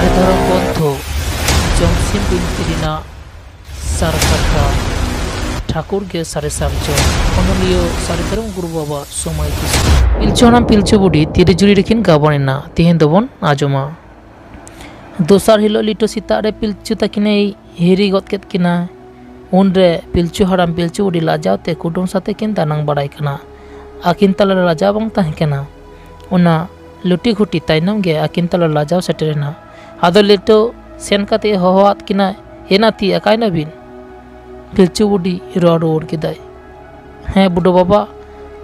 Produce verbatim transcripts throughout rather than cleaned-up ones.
ᱫᱷᱚᱨᱚᱢ ᱜᱨᱚᱱᱛᱷᱚ ᱡᱚᱢᱥᱤᱢ ᱵᱤᱱᱛᱤ ᱨᱮᱱᱟᱜ ᱥᱟᱨ ᱠᱟᱛᱷᱟ᱾ ᱴᱷᱟᱹᱠᱩᱨ ᱜᱮ ᱥᱟᱹᱨᱤ ᱥᱟᱨᱡᱚᱢ᱾ ᱚᱱᱚᱞᱤᱭᱟᱹ ᱥᱟᱹᱨᱤ ᱫᱷᱚᱨᱚᱢ ᱜᱩᱨᱩ ᱵᱟᱵᱟ ᱥᱚᱢᱟᱭ ᱠᱤᱥᱠᱩ᱾ ᱯᱤᱞᱪᱩ ᱦᱟᱲᱟᱢ ᱯᱤᱞᱪᱩ ᱵᱩᱰᱷᱤ ᱛᱤᱨᱤ ᱡᱩᱨᱤ ᱨᱮᱠᱤᱱ ᱜᱟᱵᱟᱱ ᱮᱱᱟ᱾ ᱛᱮᱦᱮᱧ ᱫᱚᱵᱚᱱ ᱟᱸᱡᱚᱢᱟ᱾ ᱫᱚᱥᱟᱨ ᱦᱤᱞᱳᱜ ᱞᱤᱴᱟᱹ ᱥᱮᱛᱟᱜ ᱨᱮ ᱯᱤᱞᱪᱩ ᱛᱟᱹᱠᱤᱱᱮ ᱦᱤᱨᱤ ᱜᱚᱫ ᱠᱮᱫ ᱠᱤᱱᱟ᱾ ᱩᱱᱨᱮ ᱯᱤᱞᱪᱩ ᱦᱟᱲᱟᱢ ᱯᱤᱞᱪᱩ ᱵᱩᱰᱷᱤ ᱞᱟᱡᱟᱣ ᱛᱮ ᱠᱩᱰᱩᱢ ᱥᱟᱛᱮ ᱠᱤᱱ ᱫᱟᱱᱟᱝ ᱵᱟᱲᱟᱭ ᱠᱟᱱᱟ᱾ ᱟᱹᱠᱤᱱ ᱛᱟᱞᱟᱨᱮ ᱞᱟᱡᱟᱣ ᱵᱟᱝ ᱛᱟᱦᱮᱸ ᱠᱟᱱᱟ᱾ ᱚᱱᱟ ᱞᱩᱴᱤ ᱜᱷᱩᱴᱤ ᱛᱟᱭᱱᱚᱢ ᱜᱮ ᱟᱹᱠᱤᱱ ᱛᱟᱞᱟ ᱞᱟᱡᱟᱣ ᱥᱮᱴᱮᱨᱮᱱᱟ᱾ ᱟᱫᱚ ᱞᱤᱴᱟᱹ ᱥᱮᱱ ᱠᱟᱛᱮ ᱦᱚᱦᱚᱣᱟᱫ ᱠᱤᱱᱟᱭ, "ᱮ ᱱᱟᱹᱛᱤ, ᱟᱠᱟᱭ ᱱᱟᱵᱤᱱ?" ᱯᱤᱞᱪᱩ ᱵᱩᱰᱷᱤ ᱨᱚᱲ ᱨᱩᱣᱟᱹᱲ ᱠᱮᱫᱟᱭ, "ᱦᱮᱸ ᱵᱩᱰᱷᱟᱹ ᱵᱟᱵᱟ,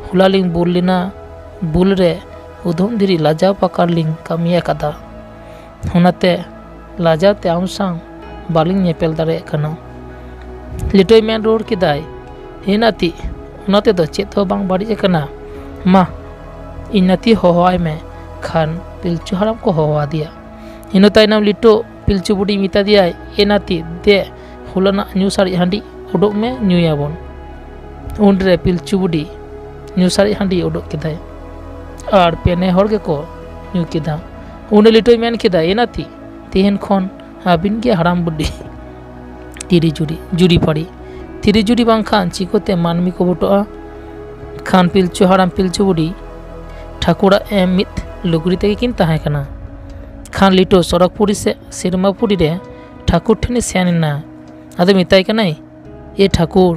ᱦᱚᱞᱟ ᱞᱤᱧ ᱵᱩᱞ ᱞᱮᱱᱟ, ᱵᱩᱞ ᱨᱮ ᱩᱫᱷᱚᱢ ᱫᱷᱤᱨᱤ ᱞᱟᱡᱟᱣ ᱯᱟᱠᱟᱲ ᱞᱤᱧ ᱠᱟᱹᱢᱤ ᱟᱠᱟᱫᱟ, ᱚᱱᱟᱛᱮ ᱞᱟᱡᱟᱣ ᱛᱮ ᱟᱢ ᱥᱟᱶ ᱵᱟᱹᱞᱤᱧ ᱧᱮᱯᱮᱞ ᱫᱟᱲᱮᱭᱟᱜ ᱠᱟᱱᱟ᱾" ᱞᱤᱴᱟᱹᱭ ᱢᱮᱱ ᱨᱩᱣᱟᱹᱲ ᱠᱮᱫᱟᱭ, "ᱦᱮᱸ ᱱᱟᱹᱛᱤ, ᱚᱱᱟ ᱛᱮᱫᱚ ᱪᱮᱫ ᱦᱚᱸ ᱵᱟᱝ ᱵᱟᱹᱲᱤᱡ ᱟᱠᱟᱱᱟ᱾ ᱢᱟ, ᱤᱧ ᱱᱟᱹᱛᱤ ᱦᱚᱦᱚᱣᱟᱭ ᱢᱮ᱾" ᱠᱷᱟᱱ ᱯᱤᱞᱪᱩ ᱦᱟᱲᱟᱢ ᱠᱚ ᱦᱚᱦᱚᱣᱟᱫᱮᱭᱟ᱾ ᱤᱱᱟᱹ ᱛᱟᱭᱱᱚᱢ ᱞᱤᱴᱟᱹ ᱯᱤᱞᱪᱩ ᱵᱩᱰᱷᱤ ᱢᱮᱛᱟ ᱫᱮᱭᱟᱭ, "ᱮ ᱱᱟᱹᱛᱤ, ᱫᱮ, ᱦᱚᱞᱟᱱᱟᱜ ᱧᱩ ᱥᱟᱨᱮᱡ ᱦᱟᱺᱰᱤ ᱩᱰᱩᱠ ᱢᱮ, ᱧᱩᱭᱟᱵᱚᱱ᱾" ᱩᱱᱨᱮ ᱯᱤᱞᱪᱩ ᱵᱩᱰᱷᱤ ᱧᱩ ᱥᱟᱨᱮᱡ ᱦᱟᱺᱰᱤ ᱩᱰᱩᱠ ᱠᱮᱫᱟᱭ ᱟᱨ ᱯᱮᱱᱮ ᱦᱚᱲ ᱜᱮᱠᱚ ᱧᱩ ᱠᱮᱫᱟ᱾ ᱩᱱᱨᱮ ᱞᱤᱴᱟᱹᱭ ᱢᱮᱱ ᱠᱮᱫᱟ, "ᱮ ᱱᱟᱹᱛᱤ, ᱛᱮᱦᱮᱧ ᱠᱷᱚᱱ ᱟᱹᱵᱤᱱ ᱜᱮ ᱦᱟᱲᱟᱢ ᱵᱩᱰᱷᱤ ᱛᱤᱨᱤ ᱡᱩᱨᱤ, ᱡᱩᱨᱤ ᱯᱟᱹᱲᱤ᱾ ᱛᱤᱨᱤ ᱡᱩᱨᱤ ᱵᱟᱝᱠᱷᱟᱱ ᱪᱤᱠᱟᱹᱛᱮ ᱢᱟᱹᱱᱢᱤ ᱠᱚ ᱵᱩᱴᱟᱹᱜᱼᱟ?" ᱠᱷᱟᱱ ᱯᱤᱞᱪᱩ ᱦᱟᱲᱟᱢ ᱯᱤᱞᱪᱩ ᱵᱩᱰᱷᱤ ᱴᱷᱟᱹᱠᱩᱨᱟᱜ ᱮᱢ ᱢᱤᱫ ᱞᱩᱜᱽᱲᱤ ᱛᱮᱜᱮ ᱠᱤᱱ ᱛᱟᱦᱮᱸ ᱠᱟᱱᱟ᱾ ᱠᱷᱟᱱ ᱞᱤᱴᱟᱹ ᱥᱚᱨᱚᱜᱽᱯᱩᱨᱤ ᱥᱮ ᱥᱮᱨᱢᱟᱯᱩᱨᱤ ᱨᱮ ᱴᱷᱟᱹᱠᱩᱨ ᱴᱷᱮᱱᱮ ᱥᱮᱱ ᱮᱱᱟ᱾ ᱟᱫᱚ ᱢᱮᱛᱟᱭ ᱠᱟᱱᱟᱭ, "ᱮ ᱴᱷᱟᱹᱠᱩᱨ,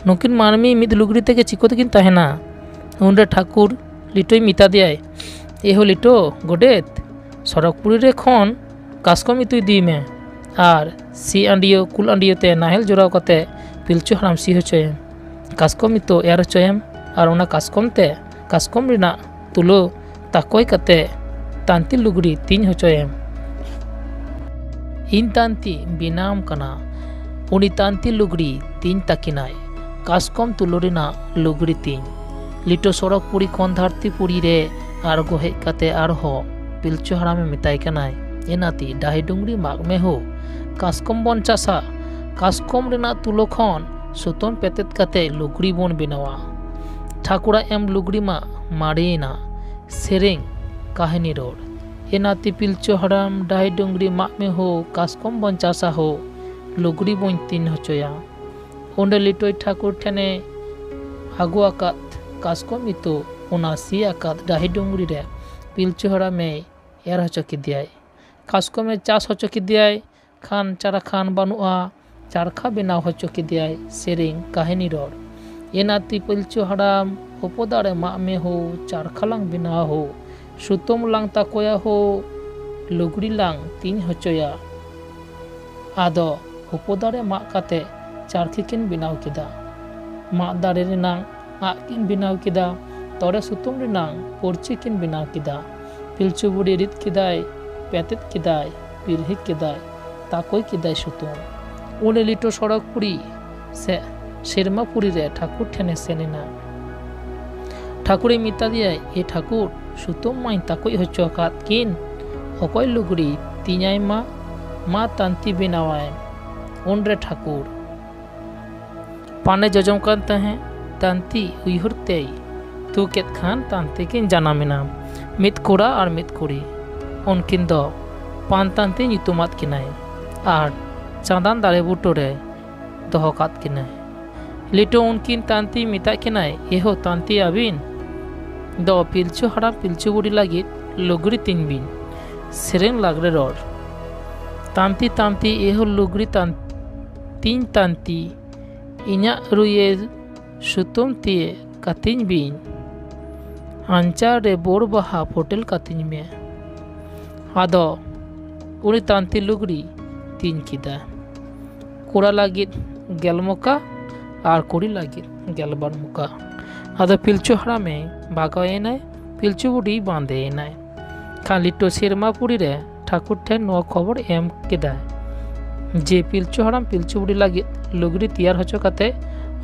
ᱱᱩᱠᱤᱱ ᱢᱟᱹᱱᱢᱤ ᱢᱤᱫ ᱞᱩᱜᱽᱲᱤ ᱛᱮᱜᱮ ᱪᱤᱠᱟᱹ ᱛᱮᱠᱤᱱ ᱛᱟᱦᱮᱱᱟ?" ᱩᱱᱨᱮ ᱴᱷᱟᱹᱠᱩᱨ ᱞᱤᱴᱟᱹᱭ ᱢᱮᱛᱟ ᱫᱮᱭᱟᱭ, "ᱮ ᱦᱳ ᱞᱤᱴᱟᱹ ᱜᱚᱰᱮᱛ, ᱥᱚᱨᱚᱜᱽᱯᱩᱨᱤ ᱨᱮ ᱠᱷᱚᱱ ᱠᱟᱥᱠᱚᱢ ᱤᱛᱩ ᱤᱫᱤᱭ ᱢᱮ ᱟᱨ ᱥᱤ ᱟᱸᱰᱤᱭᱟᱹ ᱠᱩᱞ ᱟᱸᱰᱤᱭᱟᱹ ᱛᱮ ᱱᱟᱦᱮᱞ ᱡᱚᱲᱟᱣ ᱠᱟᱛᱮ ᱯᱤᱞᱪᱩ ᱦᱟᱲᱟᱢ ᱥᱤ ᱦᱚᱪᱚᱭᱮᱢ᱾ ᱠᱟᱥᱠᱚᱢ ᱤᱛᱩ ᱮᱨ ᱦᱚᱪᱚᱭᱮᱢ ᱟᱨ ᱚᱱᱟ ᱠᱟᱥᱠᱚᱢ ᱛᱮ ᱠᱟᱥᱠᱚᱢ ᱨᱮᱱᱟᱜ ᱛᱩᱞᱟᱹ ᱛᱟᱠᱚᱭ ᱠᱟᱛᱮ ᱛᱟᱱᱛᱤ ᱞᱩᱜᱽᱲᱤ ᱛᱤᱧ ᱦᱚᱪᱚᱭᱮᱢ᱾ ᱤᱧ ᱛᱟᱱᱛᱤ ᱵᱮᱱᱟᱣᱟᱢ ᱠᱟᱱᱟ, ᱩᱱᱤ ᱛᱟᱱᱛᱤ ᱞᱩᱜᱽᱲᱤ ᱛᱤᱧ ᱛᱟᱹᱠᱤᱱᱟᱭ, ᱠᱟᱥᱠᱚᱢ ᱛᱩᱞᱟᱹ ᱨᱮᱱᱟᱜ ᱞᱩᱜᱽᱲᱤ ᱛᱤᱧ᱾" ᱞᱤᱴᱟᱹ ᱥᱚᱨᱚᱜᱽᱯᱩᱨᱤ ᱠᱷᱚᱱ ᱫᱷᱟᱹᱨᱛᱤᱯᱩᱨᱤ ᱨᱮ ᱟᱬᱜᱚ ᱦᱮᱡ ᱠᱟᱛᱮ ᱟᱨᱦᱚᱸ ᱯᱤᱞᱪᱩ ᱦᱟᱲᱟᱢᱮ ᱢᱮᱛᱟᱭ ᱠᱟᱱᱟᱭ, "ᱮ ᱱᱟᱹᱛᱤ, ᱰᱟᱹᱦᱤ ᱰᱩᱝᱨᱤ ᱢᱟᱜᱽ ᱢᱮ ᱦᱳ, ᱠᱟᱥᱠᱚᱢ ᱵᱚᱱ ᱪᱟᱥᱟ, ᱠᱟᱥᱠᱚᱢ ᱨᱮᱱᱟᱜ ᱛᱩᱞᱟᱹ ᱠᱷᱚᱱ ᱥᱩᱛᱟᱹᱢ ᱯᱮᱛᱮᱫ ᱠᱟᱛᱮ ᱞᱩᱜᱽᱲᱤ ᱵᱚᱱ ᱵᱮᱱᱟᱣᱟ᱾ ᱴᱷᱟᱹᱠᱩᱨᱟᱜ ᱮᱢ ᱞᱩᱜᱽᱲᱤ ᱢᱟ ᱢᱟᱨᱮᱭᱮᱱᱟ᱾" ᱥᱮᱨᱮᱧ ᱠᱟᱹᱦᱱᱤ ᱨᱚᱲ᱾ ᱮ ᱱᱟᱛᱤ ᱯᱤᱞᱪᱩ ᱦᱟᱲᱟᱢ, ᱰᱟᱹᱦᱤ ᱰᱩᱝᱨᱤ ᱢᱟᱜ ᱢᱮ ᱦᱳ, ᱠᱟᱥᱠᱚᱢ ᱵᱚᱱ ᱪᱟᱥᱟ ᱦᱳ, ᱞᱩᱜᱽᱲᱤ ᱵᱚᱱ ᱛᱤᱧ ᱦᱚᱪᱚᱭᱟ᱾ ᱚᱸᱰᱮ ᱞᱤᱴᱚᱭ ᱴᱷᱟᱹᱠᱩᱨ ᱴᱷᱮᱱᱮ ᱟᱹᱜᱩ ᱟᱠᱟᱫ ᱠᱟᱥᱠᱚᱢ ᱤᱛᱟᱹ, ᱚᱱᱟ ᱥᱤ ᱟᱠᱟᱫ ᱰᱟᱹᱦᱤ ᱰᱩᱝᱨᱤ ᱨᱮ ᱯᱤᱞᱪᱩ ᱦᱟᱲᱟᱢᱮ ᱮᱨ ᱦᱚᱪᱚ ᱠᱮᱫᱮᱭᱟᱭ᱾ ᱠᱟᱥᱠᱚᱢᱮ ᱪᱟᱥ ᱦᱚᱪᱚ ᱠᱮᱫᱮᱭᱟᱭ᱾ ᱠᱷᱟᱱ ᱪᱟᱨᱟ ᱠᱷᱟᱱ ᱵᱟᱹᱱᱩᱜᱼᱟ, ᱪᱟᱨᱠᱷᱟ ᱵᱮᱱᱟᱣ ᱦᱚᱪᱚ ᱠᱮᱫᱮᱭᱟᱭ ᱥᱮᱨᱮᱧ ᱠᱟᱹᱦᱱᱤ ᱨᱚᱲ᱾ ᱮ ᱱᱟᱛᱤ ᱯᱤᱞᱪᱩ ᱦᱟᱲᱟᱢ, ᱦᱚᱯᱚ ᱫᱟᱲᱮ ᱢᱟᱜ ᱢᱮ ᱦᱳ, ᱪᱟᱨᱠᱷᱟ ᱞᱟᱝ ᱵᱮᱱᱟᱣᱟ ᱦᱳ, ᱥᱩᱛᱟᱹᱢ ᱞᱟᱝ ᱛᱟᱠᱚᱭᱟ ᱦᱳ, ᱞᱩᱜᱽᱲᱤ ᱞᱟᱝ ᱛᱤᱧ ᱦᱚᱪᱚᱭᱟ᱾ ᱟᱫᱚ ᱦᱚᱯᱚ ᱫᱟᱲᱮ ᱢᱟᱜ ᱠᱟᱛᱮ ᱪᱟᱨᱠᱷᱤ ᱠᱤᱱ ᱵᱮᱱᱟᱣ ᱠᱮᱫᱟ᱾ ᱢᱟᱜ ᱫᱟᱨᱮ ᱨᱮᱱᱟᱝ ᱟᱜ ᱠᱤᱱ ᱵᱮᱱᱟᱣ ᱠᱮᱫᱟ᱾ ᱛᱚᱲᱮ ᱥᱩᱛᱟᱹᱢ ᱨᱮᱱᱟᱝ ᱯᱟᱹᱨᱪᱤ ᱠᱤᱱ ᱵᱮᱱᱟᱣ ᱠᱮᱫᱟ᱾ ᱯᱤᱞᱪᱩ ᱵᱩᱰᱷᱤ ᱨᱤᱫ ᱠᱮᱫᱟᱭ, ᱯᱮᱛᱮᱫ ᱠᱮᱫᱟᱭ, ᱯᱤᱨᱦᱤ ᱠᱮᱫᱟᱭ, ᱛᱟᱠᱚᱭ ᱠᱮᱫᱟᱭ ᱥᱩᱛᱟᱹᱢ᱾ ᱩᱱᱤ ᱞᱤᱴᱟᱹ ᱥᱚᱲᱚᱠ ᱯᱩᱨᱤ ᱥᱮ ᱥᱮᱨᱢᱟ ᱯᱩᱨᱤ ᱨᱮ ᱴᱷᱟᱹᱠᱩᱨ ᱴᱷᱮᱱᱮ ᱥᱮᱱ ᱮᱱᱟ᱾ ᱴᱷᱟᱹᱠᱩᱨᱮ ᱢᱮᱛᱟ ᱫᱮᱭᱟᱭ, "ᱮ ᱴᱷᱟᱹᱠᱩᱨ, ᱥᱩᱛᱟᱹᱢ ᱢᱟᱧ ᱛᱟᱠᱚᱡ ᱦᱚᱪᱚ ᱟᱠᱟᱫ ᱠᱤᱱ, ᱚᱠᱚᱭ ᱞᱩᱜᱽᱲᱤ ᱛᱤᱧᱟᱭ ᱢᱟ, ᱢᱟ ᱛᱟᱱᱛᱤ ᱵᱮᱱᱟᱣᱟᱭ᱾" ᱩᱱᱨᱮ ᱴᱷᱟᱹᱠᱩᱨ ᱯᱟᱱᱮ ᱡᱚᱡᱚᱢ ᱠᱟᱱ ᱛᱟᱦᱮᱸ ᱛᱟᱱᱛᱤ ᱩᱭᱦᱟᱹᱨ ᱛᱮᱭ ᱛᱩ ᱠᱮᱫ ᱠᱷᱟᱱ ᱛᱟᱱᱛᱤ ᱠᱤᱱ ᱡᱟᱱᱟᱢ ᱮᱱᱟ, ᱢᱤᱫ ᱠᱚᱲᱟ ᱟᱨ ᱢᱤᱫ ᱠᱩᱲᱤ᱾ ᱩᱱᱠᱤᱱ ᱫᱚ ᱯᱟᱱ ᱛᱟᱱᱛᱤ ᱧᱩᱛᱩᱢᱟᱫ ᱠᱤᱱᱟᱭ ᱟᱨ ᱪᱟᱸᱫᱟᱱ ᱫᱟᱨᱮ ᱵᱩᱴᱟᱹ ᱨᱮ ᱫᱚᱦᱚ ᱠᱟᱫ ᱠᱤᱱᱟᱭ᱾ ᱞᱤᱴᱟᱹ ᱩᱱᱠᱤᱱ ᱛᱟᱱᱛᱤ ᱢᱮᱛᱟᱜ ᱠᱤᱱᱟᱭ, "ᱮᱦᱳ ᱛᱟᱱᱛᱤ, ᱟᱹᱵᱤᱱ ᱫᱚ ᱯᱤᱞᱪᱩ ᱦᱟᱲᱟᱢ ᱯᱤᱞᱪᱩ ᱵᱩᱰᱷᱤ ᱞᱟᱹᱜᱤᱫ ᱞᱩᱜᱽᱲᱤ ᱛᱤᱧ ᱵᱤᱱ, ᱥᱮᱨᱮᱧ ᱞᱟᱜᱽᱲᱮ ᱨᱚᱲ᱾ ᱛᱟᱱᱛᱤ ᱛᱟᱱᱛᱤ, ᱮᱦᱳ ᱞᱩᱜᱽᱲᱤ ᱛᱟᱱ-, ᱛᱤᱧ ᱛᱟᱱᱛᱤ, ᱤᱧᱟᱜ ᱨᱩᱭᱮ ᱥᱩᱛᱟᱹᱢ ᱛᱮ ᱠᱟᱹᱛᱤᱧ ᱵᱤᱧ, ᱟᱧᱪᱟᱨ ᱨᱮ ᱵᱳᱲ ᱵᱟᱦᱟ ᱯᱷᱳᱴᱮᱞ ᱠᱟᱹᱛᱤᱧ ᱢᱮ᱾" ᱟᱫᱚ ᱩᱱᱤ ᱛᱟᱱᱛᱤ ᱞᱩᱜᱽᱲᱤ ᱛᱤᱧ ᱠᱮᱫᱟ᱾ ᱠᱚᱲᱟ ᱞᱟᱹᱜᱤᱫ ᱜᱮᱞ ᱢᱚᱠᱟ ᱟᱨ ᱠᱩᱲᱤ ᱞᱟᱹᱜᱤᱫ ᱜᱮᱞᱵᱟᱨ ᱢᱚᱠᱟ᱾ ᱟᱫᱚ ᱯᱤᱞᱪᱩ ᱦᱟᱲᱟᱢᱮ ᱵᱷᱟᱜᱟᱣ ᱮᱱᱟᱭ, ᱯᱤᱞᱪᱩ ᱵᱩᱰᱷᱤ ᱵᱟᱸᱫᱮ ᱮᱱᱟᱭ᱾ ᱠᱷᱟᱱ ᱞᱤᱴᱟᱹ ᱥᱮᱨᱢᱟ ᱯᱩᱨᱤ ᱨᱮ ᱴᱷᱟᱹᱠᱩᱨ ᱴᱷᱮᱱ ᱱᱚᱣᱟ ᱠᱷᱚᱵᱚᱨ ᱮᱢ ᱠᱮᱫᱟᱭ ᱡᱮ ᱯᱤᱞᱪᱩ ᱦᱟᱲᱟᱢ ᱯᱤᱞᱪᱩ ᱵᱩᱰᱷᱤ ᱞᱟᱹᱜᱤᱫ ᱞᱩᱜᱽᱲᱤ ᱛᱮᱭᱟᱨ ᱦᱚᱪᱚ ᱠᱟᱛᱮ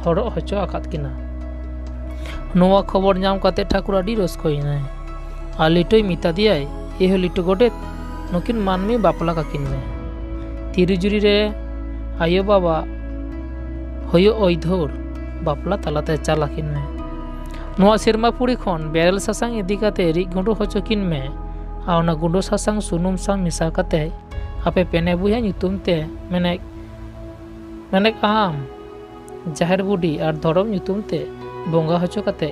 ᱦᱚᱨᱚᱜ ᱦᱚᱪᱚ ᱟᱠᱟᱫ ᱠᱤᱱᱟ᱾ ᱱᱚᱣᱟ ᱠᱷᱚᱵᱚᱨ ᱧᱟᱢ ᱠᱟᱛᱮ ᱴᱷᱟᱹᱠᱩᱨ ᱟᱹᱰᱤ ᱨᱟᱹᱥᱠᱟᱹᱭᱮᱱᱟᱭ ᱟᱨ ᱞᱤᱴᱟᱹᱭ ᱢᱮᱛᱟ ᱫᱮᱭᱟᱭ, "ᱮ ᱦᱳ ᱞᱤᱴᱟᱹ ᱜᱚᱰᱮᱛ, ᱱᱩᱠᱤᱱ ᱢᱟᱹᱱᱢᱤ ᱵᱟᱯᱞᱟ ᱠᱟᱹᱠᱤᱱ ᱢᱮ᱾ ᱛᱤᱨᱤ ᱡᱩᱨᱤ ᱨᱮ ᱟᱭᱳ ᱵᱟᱵᱟ ᱦᱳᱭᱳᱜ ᱟᱹᱭᱫᱷᱟᱹᱨ ᱵᱟᱯᱞᱟ ᱛᱟᱞᱟᱛᱮ ᱪᱟᱞ ᱟᱹᱠᱤᱱ ᱢᱮ᱾ ᱱᱚᱣᱟ ᱥᱮᱨᱢᱟ ᱯᱩᱨᱤ ᱠᱷᱚᱱ ᱵᱮᱨᱮᱞ ᱥᱟᱥᱟᱝ ᱤᱫᱤ ᱠᱟᱛᱮ ᱨᱤᱫ ᱜᱩᱸᱰᱟᱹ ᱦᱚᱪᱚ ᱠᱤᱱ ᱢᱮ ᱟᱨ ᱚᱱᱟ ᱜᱩᱸᱰᱟᱹ ᱥᱟᱥᱟᱝ ᱥᱩᱱᱩᱢ ᱥᱟᱶ ᱢᱮᱥᱟ ᱠᱟᱛᱮ ᱟᱯᱮ ᱯᱮᱱᱮ ᱵᱚᱭᱦᱟ ᱧᱩᱛᱩᱢ ᱛᱮ ᱢᱮᱱᱮᱫ ᱢᱮᱱᱮᱫ ᱟᱢ ᱡᱟᱦᱮᱨ ᱵᱩᱰᱷᱤ ᱟᱨ ᱫᱷᱚᱨᱚᱢ ᱧᱩᱛᱩᱢ ᱛᱮ ᱵᱚᱸᱜᱟ ᱦᱚᱪᱚ ᱠᱟᱛᱮ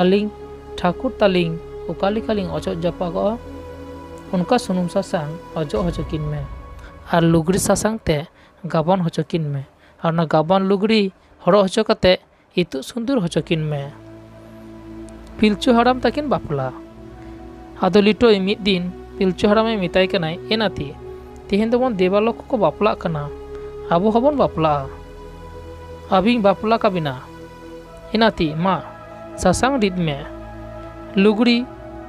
ᱟᱹᱞᱤᱧ ᱴᱷᱟᱹᱠᱩᱨ ᱛᱟᱹᱞᱤᱧ ᱚᱠᱟ ᱞᱮᱠᱟᱞᱤᱧ ᱚᱪᱚᱜ ᱡᱟᱯᱟᱜᱚᱜᱼᱟ, ᱚᱱᱠᱟ ᱥᱩᱱᱩᱢ ᱥᱟᱥᱟᱝ ᱚᱡᱚᱜ ᱦᱚᱪᱚ ᱠᱤᱱ ᱢᱮ᱾ ᱟᱨ ᱞᱩᱜᱽᱲᱤ ᱥᱟᱥᱟᱝ ᱛᱮ ᱜᱟᱵᱟᱱ ᱦᱚᱪᱚ ᱠᱤᱱ ᱢᱮ᱾ ᱟᱨ ᱚᱱᱟ ᱜᱟᱵᱟᱱ ᱞᱩᱜᱽᱲᱤ ᱦᱚᱨᱚᱜ ᱦᱚᱪᱚ ᱠᱟᱛᱮ ᱤᱛᱩᱫ ᱥᱤᱸᱫᱩᱨ ᱦᱚᱪᱚ ᱠᱤᱱ ᱢᱮ᱾ ᱯᱤᱞᱪᱩ ᱦᱟᱲᱟᱢ ᱛᱟᱹᱠᱤᱱ ᱵᱟᱯᱞᱟ᱾ ᱟᱫᱚ ᱞᱤᱴᱚᱭ ᱢᱤᱫ ᱫᱤᱱ ᱯᱤᱞᱪᱩ ᱦᱟᱲᱟᱢᱮ ᱢᱮᱛᱟᱭ ᱠᱟᱱᱟᱭ, "ᱮ ᱱᱟᱛᱤ, ᱛᱮᱦᱮᱧ ᱫᱚᱵᱚᱱ ᱫᱮᱵᱟᱞᱳᱠ ᱠᱚ ᱵᱟᱯᱞᱟᱜ ᱠᱟᱱᱟ, ᱟᱵᱚ ᱦᱚᱸᱵᱚᱱ ᱵᱟᱯᱞᱟᱜᱼᱟ᱾ ᱟᱹᱵᱤᱧ ᱵᱟᱯᱞᱟ ᱠᱟᱵᱤᱱᱟ ᱮ ᱱᱟᱛᱤ, ᱢᱟ ᱥᱟᱥᱟᱝ ᱨᱤᱫ ᱢᱮ᱾" ᱞᱩᱜᱽᱲᱤ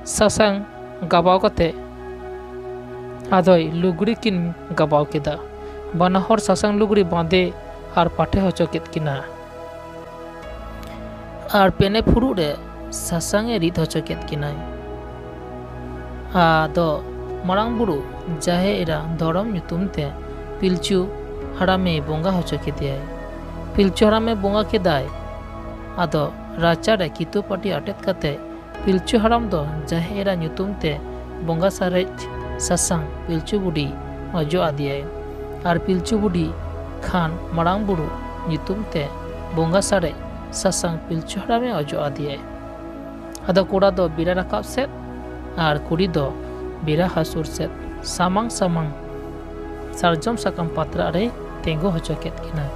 ᱥᱟᱥᱟᱝ ᱜᱟᱵᱟᱣ ᱠᱟᱛᱮ ᱟᱫᱚᱭ ᱞᱩᱜᱽᱲᱤ ᱠᱤᱱ ᱜᱟᱵᱟᱣ ᱠᱮᱫᱟ᱾ ᱵᱟᱱᱟ ᱦᱚᱲ ᱥᱟᱥᱟᱝ ᱞᱩᱜᱽᱲᱤ ᱵᱟᱸᱫᱮ ᱟᱨ ᱯᱟᱴᱷᱮ ᱦᱚᱪᱚ ᱠᱮᱫ ᱠᱤᱱᱟ᱾ ᱟᱨ ᱯᱮᱱᱮ ᱯᱷᱩᱲᱩᱜ ᱨᱮ ᱥᱟᱥᱟᱝ ᱮ ᱨᱤᱫ ᱦᱚᱪᱚ ᱠᱮᱫ ᱠᱤᱱᱟᱭ᱾ ᱟᱫᱚ ᱢᱟᱨᱟᱝ ᱵᱩᱨᱩ ᱡᱟᱦᱮᱨ ᱮᱨᱟ ᱫᱷᱚᱨᱚᱢ ᱧᱩᱛᱩᱢ ᱛᱮ ᱯᱤᱞᱪᱩ ᱦᱟᱲᱟᱢᱮ ᱵᱚᱸᱜᱟ ᱦᱚᱪᱚ ᱠᱮᱫᱮᱭᱟᱭ᱾ ᱯᱤᱞᱪᱩ ᱦᱟᱲᱟᱢᱮ ᱵᱚᱸᱜᱟ ᱠᱮᱫᱟᱭ᱾ ᱟᱫᱚ ᱨᱟᱪᱟᱨᱮ ᱠᱤᱛᱟᱹ ᱯᱟᱹᱴᱤ ᱟᱴᱮᱫ ᱠᱟᱛᱮ ᱯᱤᱞᱪᱩ ᱦᱟᱲᱟᱢ ᱫᱚ ᱡᱟᱦᱮᱨ ᱮᱨᱟ ᱧᱩᱛᱩᱢ ᱛᱮ ᱵᱚᱸᱜᱟ ᱥᱟᱨᱮᱡ ᱥᱟᱥᱟᱝ ᱯᱤᱞᱪᱩ ᱵᱩᱰᱷᱤ ᱚᱡᱚᱜ ᱟᱫᱮᱭᱟᱭ᱾ ᱟᱨ ᱯᱤᱞᱪᱩ ᱵᱩᱰᱷᱤ ᱠᱷᱟᱱ ᱢᱟᱨᱟᱝ ᱵᱩᱨᱩ ᱧᱩᱛᱩᱢ ᱛᱮ ᱵᱚᱸᱜᱟ ᱥᱟᱨᱮᱡ ᱥᱟᱥᱟᱝ ᱯᱤᱞᱪᱩ ᱦᱟᱲᱟᱢᱮ ᱚᱡᱚᱜ ᱟᱫᱮᱭᱟᱭ᱾ ᱟᱫᱚ ᱠᱚᱲᱟ ᱫᱚ ᱵᱮᱲᱟ ᱨᱟᱠᱟᱵ ᱥᱮᱫ ᱟᱨ ᱠᱩᱲᱤ ᱫᱚ ᱵᱮᱲᱟ ᱦᱟᱹᱥᱩᱨ ᱥᱮᱫ ᱥᱟᱢᱟᱝ ᱥᱟᱢᱟᱝ ᱥᱟᱨᱡᱚᱢ ᱥᱟᱠᱟᱢ ᱯᱟᱛᱲᱟ ᱨᱮᱭ ᱛᱤᱸᱜᱩ ᱦᱚᱪᱚ ᱠᱮᱫ ᱠᱤᱱᱟ᱾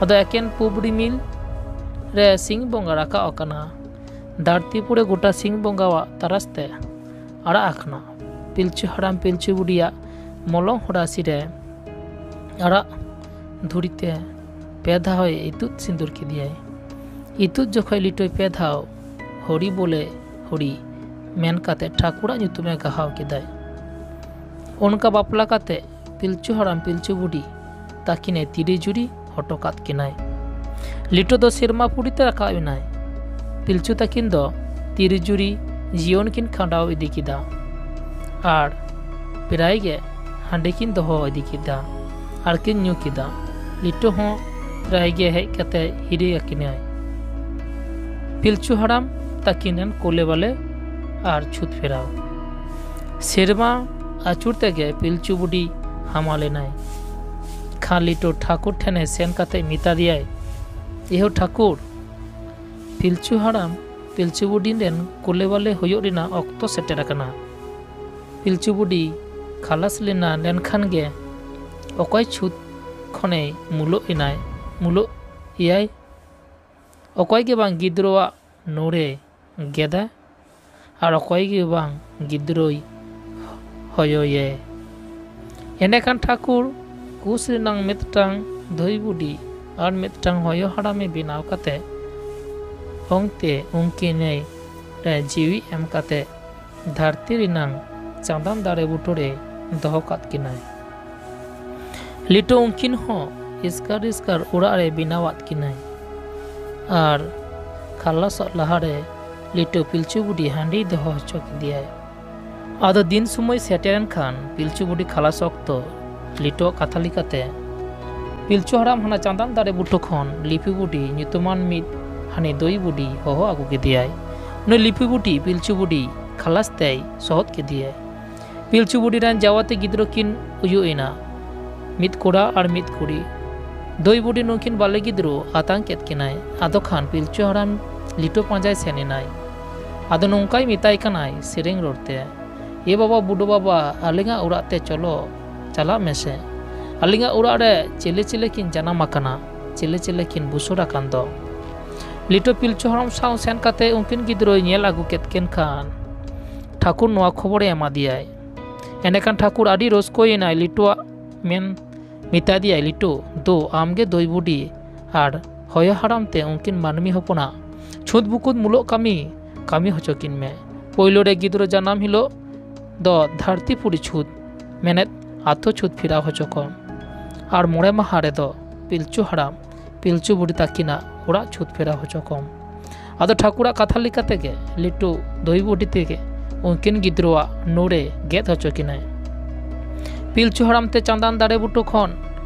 ᱟᱫᱚ ᱮᱠᱮᱱ ᱯᱩᱵ ᱨᱤᱢᱤᱞ ᱨᱮ ᱥᱤᱧ ᱵᱚᱸᱜᱟ ᱨᱟᱠᱟᱵ ᱟᱠᱟᱱᱟ᱾ ᱫᱷᱟᱹᱨᱛᱤ ᱯᱩᱨᱤ ᱜᱚᱴᱟ ᱥᱤᱧ ᱵᱚᱸᱜᱟᱣᱟᱜ ᱛᱟᱨᱟᱥ ᱛᱮ ᱟᱲᱟᱜ ᱟᱠᱟᱱᱟ᱾ ᱯᱤᱞᱪᱩ ᱦᱟᱲᱟᱢ ᱯᱤᱞᱪᱩ ᱵᱩᱰᱷᱤᱭᱟᱜ ᱢᱚᱞᱚᱝ ᱦᱚᱨᱟᱥᱤ ᱨᱮ ᱟᱨᱟᱜ ᱫᱷᱩᱲᱤ ᱛᱮ ᱯᱮ ᱫᱷᱟᱣ ᱮ ᱤᱛᱩᱫ ᱥᱤᱸᱫᱩᱨ ᱠᱮᱫᱮᱭᱟᱭ᱾ ᱤᱛᱩᱫ ᱡᱚᱠᱷᱚᱡ ᱞᱤᱴᱚᱭ ᱯᱮ ᱫᱷᱟᱣ "ᱦᱚᱨᱤ ᱵᱚᱞᱮ ᱦᱚᱨᱤ" ᱢᱮᱱ ᱠᱟᱛᱮ ᱴᱷᱟᱹᱠᱩᱨᱟᱜ ᱧᱩᱛᱩᱢᱮ ᱜᱟᱦᱟᱣ ᱠᱮᱫᱟᱭ᱾ ᱚᱱᱠᱟ ᱵᱟᱯᱞᱟ ᱠᱟᱛᱮ ᱯᱤᱞᱪᱩ ᱦᱟᱲᱟᱢ ᱯᱤᱞᱪᱩ ᱵᱩᱰᱷᱤ ᱛᱟᱹᱠᱤᱱᱮ ᱛᱤᱨᱤ ᱡᱩᱨᱤ ᱦᱚᱴᱚ ᱠᱟᱫ ᱠᱤᱱᱟᱭ᱾ ᱞᱤᱴᱚ ᱫᱚ ᱥᱮᱨᱢᱟ ᱯᱩᱨᱤᱛᱮ ᱨᱟᱠᱟᱵ ᱮᱱᱟᱭ᱾ ᱯᱤᱞᱪᱩ ᱛᱟᱹᱠᱤᱱ ᱫᱚ ᱛᱤᱨᱤ ᱡᱩᱨᱤ ᱡᱤᱭᱚᱱ ᱠᱤᱱ ᱠᱷᱟᱸᱰᱟᱣ ᱤᱫᱤ ᱠᱮᱫᱟ ᱟᱨ ᱯᱨᱟᱭ ᱜᱮ ᱦᱟᱺᱰᱤ ᱠᱤᱱ ᱫᱚᱦᱚ ᱤᱫᱤ ᱠᱮᱫᱟ ᱟᱨ ᱠᱤᱱ ᱧᱩ ᱠᱮᱫᱟ᱾ ᱞᱤᱴᱚ ᱦᱚᱸ ᱯᱨᱟᱭ ᱜᱮ ᱦᱮᱡ ᱠᱟᱛᱮ ᱦᱤᱨᱤ ᱟᱹᱠᱤᱱᱟᱭ᱾ ᱯᱤᱞᱪᱩ ᱦᱟᱲᱟᱢ ᱛᱟᱹᱠᱤᱱ ᱨᱮᱱ ᱠᱚᱞᱮ ᱵᱟᱞᱮ ᱟᱨ ᱪᱷᱩᱛ ᱯᱷᱮᱨᱟᱣ᱾ ᱥᱮᱨᱢᱟ ᱟᱹᱪᱩᱨ ᱛᱮᱜᱮ ᱯᱤᱞᱪᱩ ᱵᱩᱰᱷᱤ ᱦᱟᱢᱟᱞ ᱮᱱᱟᱭ᱾ ᱠᱷᱟᱱ ᱞᱤᱴᱩ ᱴᱷᱟᱹᱠᱩᱨ ᱴᱷᱮᱱᱮ ᱥᱮᱱ ᱠᱟᱛᱮ ᱢᱮᱛᱟ ᱫᱮᱭᱟᱭ, "ᱮᱦᱳ ᱴᱷᱟᱹᱠᱩᱨ, ᱯᱤᱞᱪᱩ ᱦᱟᱲᱟᱢ ᱯᱤᱞᱪᱩ ᱵᱩᱰᱷᱤ ᱨᱮᱱ ᱠᱩᱞᱮ ᱵᱟᱞᱮ ᱦᱩᱭᱩᱜ ᱨᱮᱱᱟᱜ ᱚᱠᱛᱚ ᱥᱮᱴᱮᱨ ᱟᱠᱟᱱᱟ᱾ ᱯᱤᱞᱪᱩ ᱵᱩᱰᱷᱤ ᱠᱷᱟᱞᱟᱥ ᱞᱮᱱᱟ ᱞᱮᱱᱠᱷᱟᱱ ᱜᱮ ᱚᱠᱚᱭ ᱪᱷᱩᱛ ᱠᱷᱚᱱᱮ ᱢᱩᱞᱚᱜ ᱮᱱᱟᱭ, ᱢᱩᱞᱚᱜ ᱮᱭᱟᱭ? ᱚᱠᱚᱭ ᱜᱮ ᱵᱟᱝ ᱜᱤᱫᱽᱨᱟᱹᱣᱟᱜ ᱱᱚᱲᱮ ᱜᱮᱫᱟ ᱟᱨ ᱚᱠᱚᱭ ᱜᱮ ᱵᱟᱝ ᱜᱤᱫᱽᱨᱟᱹᱭ ᱦᱚᱭᱚᱭᱮ?" ᱮᱸᱰᱮᱠᱷᱟᱱ ᱴᱷᱟᱹᱠᱩᱨ ᱠᱩᱥ ᱨᱮᱱᱟᱝ ᱢᱤᱫᱴᱟᱝ ᱫᱷᱟᱹᱭ ᱵᱩᱰᱷᱤ ᱟᱨ ᱢᱤᱫᱴᱟᱝ ᱦᱚᱭᱚ ᱦᱟᱲᱟᱢᱮ ᱵᱮᱱᱟᱣ ᱠᱟᱛᱮ ᱚᱝᱛᱮ ᱩᱱᱠᱤᱱ ᱨᱮ ᱡᱤᱣᱤ ᱮᱢ ᱠᱟᱛᱮ ᱫᱷᱟᱹᱨᱛᱤ ᱨᱮᱱᱟᱝ ᱪᱟᱸᱫᱟᱱ ᱫᱟᱨᱮ ᱵᱩᱴᱟᱹᱨᱮ ᱫᱚᱦᱚ ᱠᱟᱫ ᱠᱤᱱᱟᱭ᱾ ᱞᱤᱴᱟᱹ ᱩᱱᱠᱤᱱ ᱦᱚᱸ ᱮᱥᱠᱟᱨ ᱮᱥᱠᱟᱨ ᱚᱲᱟᱜ ᱨᱮ ᱵᱮᱱᱟᱣᱟᱫ ᱠᱤᱱᱟᱭ᱾ ᱟᱨ ᱠᱷᱟᱞᱟᱥᱚᱜ ᱞᱟᱦᱟᱨᱮ ᱞᱤᱴᱟᱹ ᱯᱤᱞᱪᱩ ᱵᱩᱰᱷᱤ ᱦᱟᱺᱰᱤ ᱫᱚᱦᱚ ᱦᱚᱪᱚ ᱠᱮᱫᱮᱭᱟᱭ᱾ ᱟᱫᱚ ᱫᱤᱱ ᱥᱚᱢᱚᱭ ᱥᱮᱴᱮᱨᱮᱱ ᱠᱷᱟᱱ ᱯᱤᱞᱪᱩ ᱵᱩᱰᱷᱤ ᱠᱷᱟᱞᱟᱥ ᱚᱠᱛᱚ ᱞᱤᱴᱟᱹᱣᱟᱜ ᱠᱟᱛᱷᱟ ᱞᱮᱠᱟᱛᱮ ᱯᱤᱞᱪᱩ ᱦᱟᱲᱟᱢ ᱦᱟᱱᱟ ᱪᱟᱸᱫᱟᱱ ᱫᱟᱨᱮ ᱵᱩᱴᱟᱹ ᱠᱷᱚᱱ ᱞᱤᱯᱤ ᱵᱩᱰᱷᱤ ᱧᱩᱛᱩᱢᱟᱱ ᱢᱤᱫ ᱦᱟᱹᱱᱤ ᱫᱟᱹᱭ ᱵᱩᱰᱷᱤ ᱦᱚᱦᱚ ᱟᱹᱜᱩ ᱠᱮᱫᱮᱭᱟᱭ᱾ ᱩᱱᱤ ᱞᱤᱯᱤ ᱵᱩᱰᱷᱤ ᱯᱤᱞᱪᱩ ᱵᱩᱰᱷᱤ ᱠᱷᱟᱞᱟᱥ ᱛᱮᱭ ᱥᱚᱦᱚᱫ ᱠᱮᱫᱮᱭᱟᱭ᱾ ᱯᱤᱞᱪᱩ ᱵᱩᱰᱷᱤ ᱨᱮᱱ ᱡᱟᱣᱟᱛᱮ ᱜᱤᱫᱽᱨᱟᱹ ᱠᱤᱱ ᱩᱭᱩ ᱮᱱᱟ, ᱢᱤᱫ ᱠᱚᱲᱟ ᱟᱨ ᱢᱤᱫ ᱠᱩᱲᱤ᱾ ᱫᱟᱹᱭ ᱵᱩᱰᱷᱤ ᱱᱩᱠᱤᱱ ᱵᱟᱞᱮ ᱜᱤᱫᱽᱨᱟᱹ ᱟᱛᱟᱝ ᱠᱮᱫ ᱠᱤᱱᱟᱭ᱾ ᱟᱫᱚ ᱠᱷᱟᱱ ᱯᱤᱞᱪᱩ ᱦᱟᱲᱟᱢ ᱞᱤᱴᱟᱹ ᱯᱟᱸᱡᱟᱭ ᱥᱮᱱ ᱮᱱᱟᱭ᱾ ᱟᱫᱚ ᱱᱚᱝᱠᱟᱭ ᱢᱮᱛᱟᱭ ᱠᱟᱱᱟᱭ ᱥᱮᱨᱮᱧ ᱨᱚᱲᱛᱮ, "ᱮ ᱵᱟᱵᱟ, ᱵᱩᱰᱷᱟᱹ ᱵᱟᱵᱟ, ᱟᱹᱞᱤᱧᱟᱜ ᱚᱲᱟᱜ ᱛᱮ ᱪᱚᱞᱚ, ᱪᱟᱞᱟᱜ ᱢᱮᱥᱮ᱾ ᱟᱹᱞᱤᱧᱟᱜ ᱚᱲᱟᱜ ᱨᱮ ᱪᱤᱞᱤ ᱪᱤᱞᱤ ᱠᱤᱱ ᱡᱟᱱᱟᱢ ᱟᱠᱟᱱᱟ, ᱪᱤᱞᱤ ᱪᱤᱞᱤ ᱠᱤᱱ ᱵᱩᱥᱟᱹᱲ ᱟᱠᱟᱱ ᱫᱚ?" ᱞᱤᱴᱟᱹ ᱯᱤᱞᱪᱩ ᱦᱟᱲᱟᱢ ᱥᱟᱶ ᱥᱮᱱ ᱠᱟᱛᱮ ᱩᱱᱠᱤᱱ ᱜᱤᱫᱽᱨᱟᱹᱭ ᱧᱮᱞ ᱟᱹᱜᱩ ᱠᱮᱫ ᱠᱤᱱ ᱠᱷᱟᱱ ᱴᱷᱟᱹᱠᱩᱨ ᱱᱚᱣᱟ ᱠᱷᱚᱵᱚᱨᱮ ᱮᱢᱟ ᱫᱮᱭᱟᱭ᱾ ᱮᱸᱰᱮᱠᱷᱟᱱ ᱴᱷᱟᱹᱠᱩᱨ ᱟᱹᱰᱤ ᱨᱟᱹᱥᱠᱟᱹᱭᱮᱱᱟᱭ᱾ ᱞᱤᱴᱩᱣᱟᱜ ᱢᱮᱱ ᱢᱮᱛᱟ ᱫᱮᱭᱟᱭ, "ᱞᱤᱴᱩ ᱫᱩ, ᱟᱢᱜᱮ ᱫᱟᱹᱭ ᱵᱩᱰᱷᱤ ᱟᱨ ᱦᱚᱭᱚ ᱦᱟᱲᱟᱢ ᱛᱮ ᱩᱱᱠᱤᱱ ᱢᱟᱹᱱᱢᱤ ᱦᱚᱯᱚᱱᱟᱜ ᱪᱷᱩᱸᱛ ᱵᱩᱠᱩᱛ ᱢᱩᱞᱚᱜ ᱠᱟᱹᱢᱤ ᱠᱟᱹᱢᱤ ᱦᱚᱪᱚ ᱠᱤᱱ ᱢᱮ᱾ ᱯᱳᱭᱞᱳ ᱨᱮ ᱜᱤᱫᱽᱨᱟᱹ ᱡᱟᱱᱟᱢ ᱦᱤᱞᱳᱜ ᱫᱚ ᱫᱷᱟᱹᱨᱛᱤ ᱯᱩᱨᱤ ᱪᱷᱩᱸᱛ, ᱢᱮᱱᱮᱫ ᱟᱛᱳ ᱪᱷᱩᱸᱛ ᱯᱷᱮᱨᱟᱣ ᱦᱚᱪᱚ ᱠᱚᱢ᱾ ᱟᱨ ᱢᱚᱬᱮ ᱢᱟᱦᱟ ᱨᱮᱫᱚ ᱯᱤᱞᱪᱩ ᱦᱟᱲᱟᱢ ᱯᱤᱞᱪᱩ ᱵᱩᱰᱷᱤ ᱛᱟᱹᱠᱤᱱᱟᱜ ᱚᱲᱟᱜ ᱪᱷᱩᱸᱛ ᱯᱷᱮᱨᱟᱣ ᱦᱚᱪᱚ ᱠᱚᱢ᱾" ᱟᱫᱚ ᱴᱷᱟᱹᱠᱩᱨᱟᱜ ᱠᱟᱛᱷᱟ ᱞᱮᱠᱟ ᱛᱮᱜᱮ ᱞᱤᱴᱩ ᱫᱟᱹᱭ ᱵᱩᱰᱷᱤ ᱛᱮᱜᱮ ᱩᱱᱠᱤᱱ ᱜᱤᱫᱽᱨᱟᱹᱣᱟᱜ ᱱᱚᱲᱮ ᱜᱮᱫ ᱦᱚᱪᱚ ᱠᱤᱱᱟᱭ᱾ ᱯᱤᱞᱪᱩ ᱦᱟᱲᱟᱢ ᱛᱮ ᱪᱟᱸᱫᱟᱱ ᱫᱟᱨᱮ ᱵᱩᱴᱟᱹ ᱠᱷᱚᱱ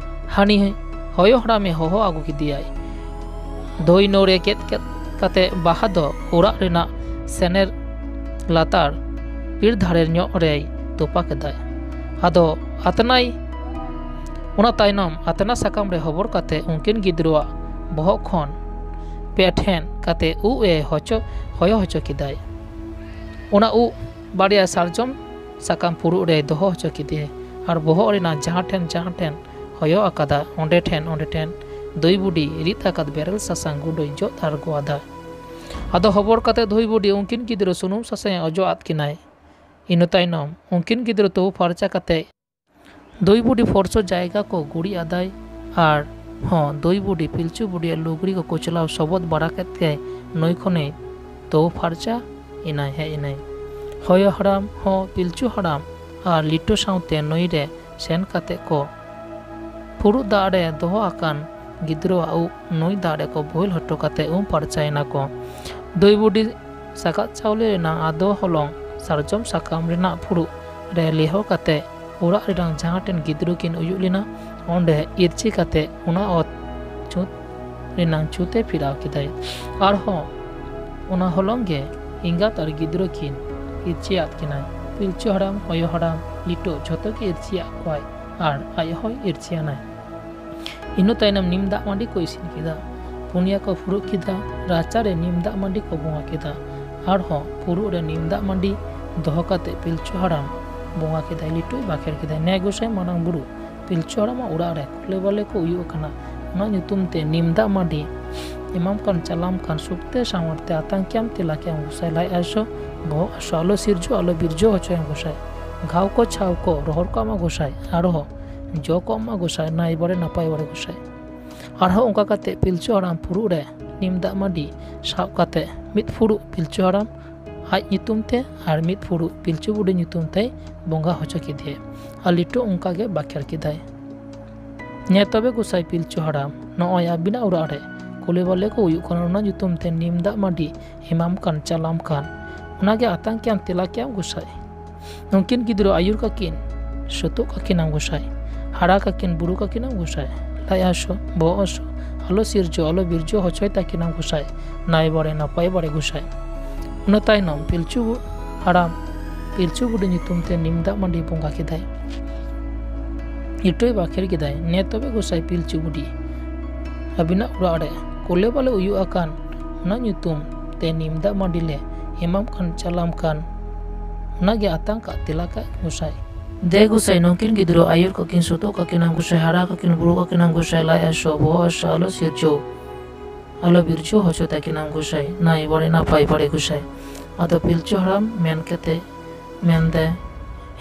ᱦᱟᱹᱱᱤ ᱦᱚᱭᱚ ᱦᱟᱲᱟᱢᱮ ᱦᱚᱦᱚ ᱟᱹᱜᱩ ᱠᱮᱫᱮᱭᱟᱭ᱾ ᱫᱟᱹᱭ ᱱᱚᱲᱮ ᱜᱮᱫ ᱠᱮᱫ ᱠᱟᱛᱮ ᱵᱟᱦᱟ ᱫᱚ ᱚᱲᱟᱜ ᱨᱮᱱᱟᱜ ᱥᱮᱱᱮᱨ ᱞᱟᱛᱟᱨ ᱵᱤᱨ ᱫᱷᱟᱨᱮ ᱧᱚᱜ ᱨᱮᱭ ᱛᱚᱯᱟ ᱠᱮᱫᱟᱭ᱾ ᱟᱫᱚ ᱟᱛᱱᱟᱭ ᱚᱱᱟ ᱛᱟᱭᱱᱚᱢ ᱟᱛᱱᱟ ᱥᱟᱠᱟᱢ ᱨᱮ ᱦᱚᱵᱚᱨ ᱠᱟᱛᱮ ᱩᱱᱠᱤᱱ ᱜᱤᱫᱽᱨᱟᱹᱣᱟᱜ ᱵᱚᱦᱚᱜ ᱠᱷᱚᱱ ᱯᱮ ᱴᱷᱮᱱ ᱠᱟᱛᱮ ᱩᱵ ᱮ ᱦᱚᱪᱚ ᱦᱚᱭᱚ ᱦᱚᱪᱚ ᱠᱮᱫᱟᱭ᱾ ᱚᱱᱟ ᱩᱵ ᱵᱟᱨᱭᱟ ᱥᱟᱨᱡᱚᱢ ᱥᱟᱠᱟᱢ ᱯᱷᱩᱲᱩᱜ ᱨᱮᱭ ᱫᱚᱦᱚ ᱦᱚᱪᱚ ᱠᱮᱫᱮᱭᱟ ᱟᱨ ᱵᱚᱦᱚᱜ ᱨᱮᱱᱟᱜ ᱡᱟᱦᱟᱸ ᱴᱷᱮᱱ ᱡᱟᱦᱟᱸ ᱴᱷᱮᱱ ᱦᱚᱭᱚ ᱟᱠᱟᱫᱟ, ᱚᱸᱰᱮ ᱴᱷᱮᱱ ᱚᱸᱰᱮ ᱴᱷᱮᱱ ᱫᱟᱹᱭ ᱵᱩᱰᱷᱤ ᱨᱤᱫ ᱟᱠᱟᱫ ᱵᱮᱨᱮᱞ ᱥᱟᱥᱟᱝ ᱜᱩᱸᱰᱟᱹᱭ ᱡᱚᱫ ᱟᱬᱜᱚ ᱟᱫᱟ᱾ ᱟᱫᱚ ᱦᱚᱵᱚᱨ ᱠᱟᱛᱮ ᱫᱟᱹᱭ ᱵᱩᱰᱷᱤ ᱩᱱᱠᱤᱱ ᱜᱤᱫᱽᱨᱟᱹ ᱥᱩᱱᱩᱢ ᱥᱟᱥᱟᱝ ᱮ ᱚᱡᱚᱜ ᱟᱫ ᱠᱤᱱᱟᱭ᱾ ᱤᱱᱟᱹ ᱛᱟᱭᱱᱚᱢ ᱩᱱᱠᱤᱱ ᱜᱤᱫᱽᱨᱟᱹ ᱛᱩᱯᱩ ᱯᱷᱟᱨᱪᱟ ᱠᱟᱛᱮ ᱫᱟᱹᱭ ᱵᱩᱰᱷᱤ ᱯᱷᱚᱨᱥᱚ ᱡᱟᱭᱜᱟ ᱠᱚ ᱜᱩᱨᱤᱡ ᱟᱫᱟᱭ ᱟᱨ ᱦᱚᱸ ᱫᱟᱹᱭ ᱵᱩᱰᱷᱤ ᱯᱤᱞᱪᱩ ᱵᱩᱰᱷᱤᱭᱟᱜ ᱞᱩᱜᱽᱲᱤ ᱠᱚ ᱠᱚᱪᱞᱟᱣ ᱥᱚᱵᱚᱫ ᱵᱟᱲᱟ ᱠᱮᱫ ᱛᱮ ᱱᱟᱹᱭ ᱠᱷᱚᱱᱮ ᱛᱩᱯᱩ ᱯᱷᱟᱨᱪᱟ ᱮᱱᱟᱭ, ᱦᱮᱡ ᱮᱱᱟᱭ᱾ ᱦᱚᱭᱚ ᱦᱟᱲᱟᱢ ᱦᱚᱸ ᱯᱤᱞᱪᱩ ᱦᱟᱲᱟᱢ ᱟᱨ ᱞᱤᱴᱟᱹ ᱥᱟᱶᱛᱮ ᱱᱟᱹᱭ ᱨᱮ ᱥᱮᱱ ᱠᱟᱛᱮ ᱠᱚ ᱯᱷᱩᱲᱩᱜ ᱫᱟᱜ ᱨᱮ ᱫᱚᱦᱚ ᱟᱠᱟᱱ ᱜᱤᱫᱽᱨᱟᱹᱣᱟᱜ ᱩᱵ ᱱᱟᱹᱭ ᱫᱟᱜ ᱨᱮᱠᱚ ᱵᱳᱦᱮᱞ ᱦᱚᱴᱚ ᱠᱟᱛᱮ ᱩᱢ ᱯᱷᱟᱨᱪᱟᱭᱮᱱᱟ ᱠᱚ᱾ ᱫᱟᱹᱭ ᱵᱩᱰᱷᱤ ᱥᱟᱜᱟᱫ ᱪᱟᱣᱞᱮ ᱨᱮᱱᱟᱜ ᱟᱫᱚ ᱦᱚᱞᱚᱝ ᱥᱟᱨᱡᱚᱢ ᱥᱟᱠᱟᱢ ᱨᱮᱱᱟᱜ ᱯᱷᱩᱲᱩᱜ ᱨᱮ ᱞᱮᱦᱚ ᱠᱟᱛᱮ ᱚᱲᱟᱜ ᱨᱮᱱᱟᱜ ᱡᱟᱦᱟᱸ ᱴᱷᱮᱱ ᱜᱤᱫᱽᱨᱟᱹ ᱠᱤᱱ ᱩᱭᱩᱜ ᱞᱮᱱᱟ, ᱚᱸᱰᱮ ᱤᱨᱪᱤ ᱠᱟᱛᱮ ᱚᱱᱟ ᱚᱛ ᱪᱷᱩᱸᱛ ᱨᱮᱱᱟᱜ ᱪᱷᱩᱸᱛ ᱮ ᱯᱷᱮᱨᱟᱣ ᱠᱮᱫᱟᱭ᱾ ᱟᱨᱦᱚᱸ ᱚᱱᱟ ᱦᱚᱞᱚᱝ ᱜᱮ ᱮᱸᱜᱟᱛ ᱟᱨ ᱜᱤᱫᱽᱨᱟᱹ ᱠᱤᱱ ᱤᱨᱪᱤᱭᱟᱫ ᱠᱤᱱᱟᱭ᱾ ᱯᱤᱞᱪᱩ ᱦᱟᱲᱟᱢ, ᱦᱚᱭᱚ ᱦᱟᱲᱟᱢ, ᱞᱤᱴᱟᱹ ᱡᱷᱚᱛᱚ ᱜᱮ ᱤᱨᱪᱤᱭᱟᱫ ᱠᱚᱣᱟᱭ ᱟᱨ ᱟᱡ ᱦᱚᱸᱭ ᱤᱨᱪᱤᱭᱟᱱᱟᱭ᱾ ᱤᱱᱟᱹ ᱛᱟᱭᱱᱚᱢ ᱱᱤᱢ ᱫᱟᱜ ᱢᱟᱹᱰᱤ ᱠᱚ ᱤᱥᱤᱱ ᱠᱮᱫᱟ᱾ ᱯᱩᱱᱭᱟ ᱠᱚ ᱯᱷᱩᱲᱩᱜ ᱠᱮᱫᱟ᱾ ᱨᱟᱪᱟ ᱨᱮ ᱱᱤᱢ ᱫᱟᱜ ᱢᱟᱹᱰᱤ ᱠᱚ ᱵᱚᱸᱜᱟ ᱠᱮᱫᱟ᱾ ᱟᱨᱦᱚᱸ ᱯᱷᱩᱲᱩᱜ ᱨᱮ ᱱᱤᱢ ᱫᱟᱜ ᱢᱟᱹᱰᱤ ᱫᱚᱦᱚ ᱠᱟᱛᱮ ᱯᱤᱞᱪᱩ ᱦᱟᱲᱟᱢ ᱵᱚᱸᱜᱟ ᱠᱮᱫᱟᱭ, ᱞᱤᱴᱟᱹᱭ ᱵᱟᱠᱷᱮᱲ ᱠᱮᱫᱟᱭ, ᱱᱮ ᱜᱚᱸᱥᱟᱭ ᱢᱟᱨᱟᱝ ᱵᱩᱨᱩ, ᱯᱤᱞᱪᱩ ᱦᱟᱲᱟᱢᱟᱜ ᱚᱲᱟᱜ ᱨᱮ ᱠᱩᱞᱮ ᱵᱟᱞᱮ ᱠᱚ ᱩᱭᱩᱜ ᱟᱠᱟᱱᱟ, ᱚᱱᱟ ᱧᱩᱛᱩᱢ ᱛᱮ ᱱᱤᱢ ᱫᱟᱜ ᱢᱟᱹᱰᱤ ᱮᱢᱟᱢ ᱠᱟᱱ ᱪᱟᱞᱟᱢ ᱠᱟᱱ ᱥᱩᱠᱛᱮ ᱥᱟᱶᱟᱨ ᱛᱮ ᱟᱛᱟᱝ ᱠᱮᱭᱟᱢ ᱛᱮᱞᱟ ᱠᱮᱭᱟᱢ ᱜᱚᱸᱥᱟᱭ, ᱞᱟᱡ ᱦᱟᱹᱥᱩ ᱵᱚᱦᱚᱜ ᱦᱟᱹᱥᱩ ᱟᱞᱚ ᱥᱤᱨᱡᱟᱹ ᱟᱞᱚ ᱵᱤᱨᱡᱟᱹ ᱦᱚᱪᱚᱭᱮᱢ ᱜᱚᱸᱥᱟᱭ, ᱜᱷᱟᱣ ᱠᱚ ᱪᱷᱟᱣ ᱠᱚ ᱨᱚᱦᱚᱲ ᱠᱚᱜ ᱢᱟ ᱜᱚᱸᱥᱟᱭ, ᱟᱨᱦᱚᱸ ᱡᱚ ᱠᱚᱜ ᱢᱟ ᱜᱚᱸᱥᱟᱭ, ᱱᱟᱭ ᱵᱟᱲᱮ ᱱᱟᱯᱟᱭ ᱵᱟᱲᱮ ᱜᱚᱸᱥᱟᱭ᱾ ᱟᱨᱦᱚᱸ ᱚᱱᱠᱟ ᱠᱟᱛᱮ ᱯᱤᱞᱪᱩ ᱦᱟᱲᱟᱢ ᱯᱷᱩᱲᱩᱜ ᱨᱮ ᱱᱤᱢ ᱫᱟᱜ ᱢᱟᱹᱰᱤ ᱥᱟᱵ ᱠᱟᱛᱮ ᱢᱤᱫ ᱯᱷᱩᱲᱩᱜ ᱯᱤᱞᱪᱩ ᱦᱟᱲᱟᱢ ᱟᱡ ᱧᱩᱛᱩᱢ ᱛᱮ ᱟᱨ ᱢᱤᱫ ᱯᱷᱩᱲᱩᱜ ᱯᱤᱞᱪᱩ ᱵᱩᱰᱷᱤ ᱧᱩᱛᱩᱢ ᱛᱮᱭ ᱵᱚᱸᱜᱟ ᱦᱚᱪᱚ ᱠᱮᱫᱮᱭᱟ᱾ ᱟᱨ ᱞᱤᱴᱟᱹ ᱚᱱᱠᱟ ᱜᱮ ᱵᱟᱠᱷᱮᱲ ᱠᱮᱫᱟᱭ, ᱱᱮ ᱛᱚᱵᱮ ᱜᱚᱸᱥᱟᱭ ᱯᱤᱞᱪᱩ ᱦᱟᱲᱟᱢ, ᱱᱚᱜᱼᱚᱭ ᱟᱹᱵᱤᱱᱟᱜ ᱚᱲᱟᱜ ᱨᱮ ᱠᱩᱞᱮ ᱵᱟᱞᱮ ᱠᱚ ᱩᱭᱩᱜ ᱠᱟᱱᱟ, ᱚᱱᱟ ᱧᱩᱛᱩᱢ ᱛᱮ ᱱᱤᱢ ᱫᱟᱜ ᱢᱟᱹᱰᱤ ᱮᱢᱟᱢ ᱠᱟᱱ ᱪᱟᱞᱟᱢ ᱠᱟᱱ, ᱚᱱᱟᱜᱮ ᱟᱛᱟᱝ ᱠᱮᱭᱟᱢ ᱛᱮᱞᱟ ᱠᱮᱭᱟᱢ ᱜᱚᱸᱥᱟᱭ᱾ ᱱᱩᱝᱠᱤᱱ ᱜᱤᱫᱽᱨᱟᱹ ᱟᱹᱭᱩᱨ ᱠᱟᱹᱠᱤᱱ ᱥᱩᱛᱩᱜ ᱠᱟᱹᱠᱤᱱᱟᱢ ᱜᱚᱸᱥᱟᱭ, ᱦᱟᱨᱟ ᱠᱟᱹᱠᱤᱱ ᱵᱩᱨᱩ ᱠᱟᱹᱠᱤᱱᱟᱢ ᱜᱚᱸᱥᱟᱭ, ᱞᱟᱡ ᱦᱟᱹᱥᱩ ᱵᱚᱦᱚᱜ ᱦᱟᱹᱥᱩ ᱟᱞᱚ ᱥᱤᱨᱡᱟᱹ ᱟᱞᱚ ᱵᱤᱨᱡᱟᱹ ᱦᱚᱪᱚᱭ ᱛᱟᱹᱠᱤᱱᱟᱢ ᱜᱚᱸᱥᱟᱭ, ᱱᱟᱭ ᱵᱟᱲᱮ ᱱᱟᱯᱟᱭ ᱵᱟᱲᱮ ᱜᱚᱸᱥᱟᱭ᱾ ᱚᱱᱟ ᱛᱟᱭᱱᱚᱢ ᱯᱤᱞᱪᱩ ᱦᱟᱲᱟᱢ ᱯᱤᱞᱪᱩ ᱵᱩᱰᱷᱤ ᱧᱩᱛᱩᱢ ᱛᱮ ᱱᱤᱢ ᱫᱟᱜ ᱢᱟᱹᱰᱤ ᱵᱚᱸᱜᱟ ᱠᱮᱫᱟᱭ᱾ ᱞᱤᱴᱟᱹᱭ ᱵᱟᱠᱷᱮᱲ ᱠᱮᱫᱟᱭ, "ᱱᱮ ᱛᱚᱵᱮ ᱜᱚᱸᱥᱟᱭ ᱯᱤᱞᱪᱩ ᱵᱩᱰᱷᱤ, ᱟᱹᱵᱤᱱᱟᱜ ᱚᱲᱟᱜ ᱨᱮ ᱠᱚᱞᱮ ᱵᱟᱞᱮ ᱩᱭᱩᱜ ᱟᱠᱟᱱ, ᱚᱱᱟ ᱧᱩᱛᱩᱢ ᱛᱮ ᱱᱤᱢ ᱫᱟᱜ ᱢᱟᱹᱰᱤ ᱞᱮ ᱮᱢᱟᱢ ᱠᱟᱱ ᱪᱟᱞᱟᱢ ᱠᱟᱱ, ᱚᱱᱟᱜᱮ ᱟᱛᱟᱝ ᱠᱟᱜ ᱛᱮᱞᱟ ᱠᱟᱜ ᱜᱚᱸᱥᱟᱭ᱾ ᱫᱮ ᱜᱚᱸᱥᱟᱭ, ᱱᱩᱠᱤᱱ ᱜᱤᱫᱽᱨᱟᱹ ᱟᱹᱭᱩᱨ ᱠᱚ ᱠᱤᱱ ᱥᱩᱛᱩᱜ ᱠᱟᱹᱠᱤᱱᱟᱢ ᱜᱚᱸᱥᱟᱭ, ᱦᱟᱨᱟ ᱠᱟᱹᱠᱤᱱ ᱵᱩᱨᱩ ᱠᱟᱹᱠᱤᱱᱟᱢ ᱜᱚᱸᱥᱟᱭ, ᱞᱟᱡ ᱦᱟᱹᱥᱩ ᱵᱚᱦᱚᱜ ᱦᱟᱹᱥᱩ ᱟᱞᱚ ᱥᱤᱨᱡᱟᱹᱣ, ᱟᱞᱚ ᱵᱤᱨᱡᱟᱹᱣ ᱦᱚᱪᱚ ᱛᱟᱹᱠᱤᱱᱟᱢ ᱜᱚᱸᱥᱟᱭ, ᱱᱟᱭ ᱵᱟᱲᱮ ᱱᱟᱯᱟᱭ ᱵᱟᱲᱮ ᱜᱚᱸᱥᱟᱭ᱾" ᱟᱫᱚ ᱯᱤᱞᱪᱩ ᱦᱟᱲᱟᱢ ᱢᱮᱱ ᱠᱟᱛᱮ ᱢᱮᱱᱫᱟᱭ,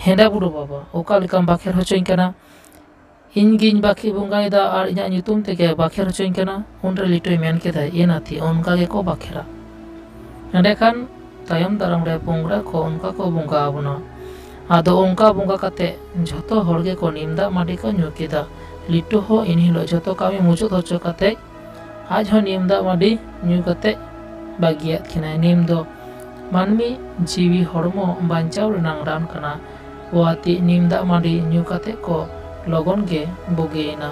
"ᱦᱮᱸᱫᱟ ᱵᱩᱨᱩ ᱵᱟᱵᱟ, ᱚᱠᱟ ᱞᱮᱠᱟᱢ ᱵᱟᱠᱷᱮᱲ ᱦᱚᱪᱚᱧ ᱠᱟᱱᱟ? ᱤᱧ ᱜᱤᱧ ᱵᱟᱠᱷᱮ ᱵᱚᱸᱜᱟᱭᱮᱫᱟ ᱟᱨ ᱤᱧᱟᱹᱜ ᱧᱩᱛᱩᱢ ᱛᱮᱜᱮ ᱵᱟᱠᱷᱮᱲ ᱦᱚᱪᱚᱧ ᱠᱟᱱᱟ?" ᱩᱱᱨᱮ ᱞᱤᱴᱟᱹᱭ ᱢᱮᱱ ᱠᱮᱫᱟᱭ, "ᱮ ᱱᱟᱛᱷᱤ, ᱚᱱᱠᱟ ᱜᱮᱠᱚ ᱵᱟᱠᱷᱮᱲᱟ᱾ ᱮᱸᱰᱮᱠᱷᱟᱱ ᱛᱟᱭᱚᱢ ᱫᱟᱨᱟᱢ ᱨᱮ ᱯᱚᱝᱲᱟ ᱠᱚ ᱚᱱᱠᱟ ᱠᱚ ᱵᱚᱸᱜᱟ ᱟᱵᱚᱱᱟ᱾" ᱟᱫᱚ ᱚᱱᱠᱟ ᱵᱚᱸᱜᱟ ᱠᱟᱛᱮ ᱡᱷᱚᱛᱚ ᱦᱚᱲ ᱜᱮᱠᱚ ᱱᱤᱢ ᱫᱟᱜ ᱢᱟᱹᱰᱤ ᱠᱚ ᱧᱩ ᱠᱮᱫᱟ᱾ ᱞᱤᱴᱟᱹ ᱦᱚᱸ ᱮᱱᱦᱤᱞᱳᱜ ᱡᱷᱚᱛᱚ ᱠᱟᱹᱢᱤ ᱢᱩᱪᱟᱹᱫ ᱦᱚᱪᱚ ᱠᱟᱛᱮ ᱟᱡ ᱦᱚᱸ ᱱᱤᱢ ᱫᱟᱜ ᱢᱟᱹᱰᱤ ᱧᱩ ᱠᱟᱛᱮ ᱵᱟᱹᱜᱤᱭᱟᱫ ᱠᱤᱱᱟᱭ᱾ ᱱᱤᱢ ᱫᱚ ᱢᱟᱹᱱᱢᱤ ᱡᱤᱣᱤ ᱦᱚᱲᱢᱚ ᱵᱟᱧᱪᱟᱣ ᱨᱮᱱᱟᱝ ᱨᱟᱱ ᱠᱟᱱᱟ᱾ ᱚᱣᱟᱛᱤ ᱱᱤᱢ ᱫᱟᱜ ᱢᱟᱹᱰᱤ ᱧᱩ ᱠᱟᱛᱮ ᱠᱚ ᱞᱚᱜᱚᱱ ᱜᱮ ᱵᱩᱜᱤᱭᱮᱱᱟ᱾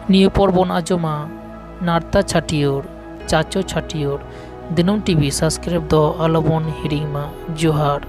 ᱱᱤᱭᱟᱹ ᱯᱚᱨ ᱵᱚᱱ ᱟᱸᱡᱚᱢᱟ ᱱᱟᱨᱛᱟ ᱪᱷᱟᱹᱴᱭᱟᱹᱨ, ᱪᱟᱪᱳ ᱪᱷᱟᱹᱴᱭᱟᱹᱨ᱾ ᱫᱤᱱᱟᱹᱢ ᱴᱤᱵᱷᱤ subscribe ᱫᱚ ᱟᱞᱚᱵᱚᱱ ᱦᱤᱲᱤᱧ ᱢᱟ᱾ ᱡᱚᱦᱟᱨ᱾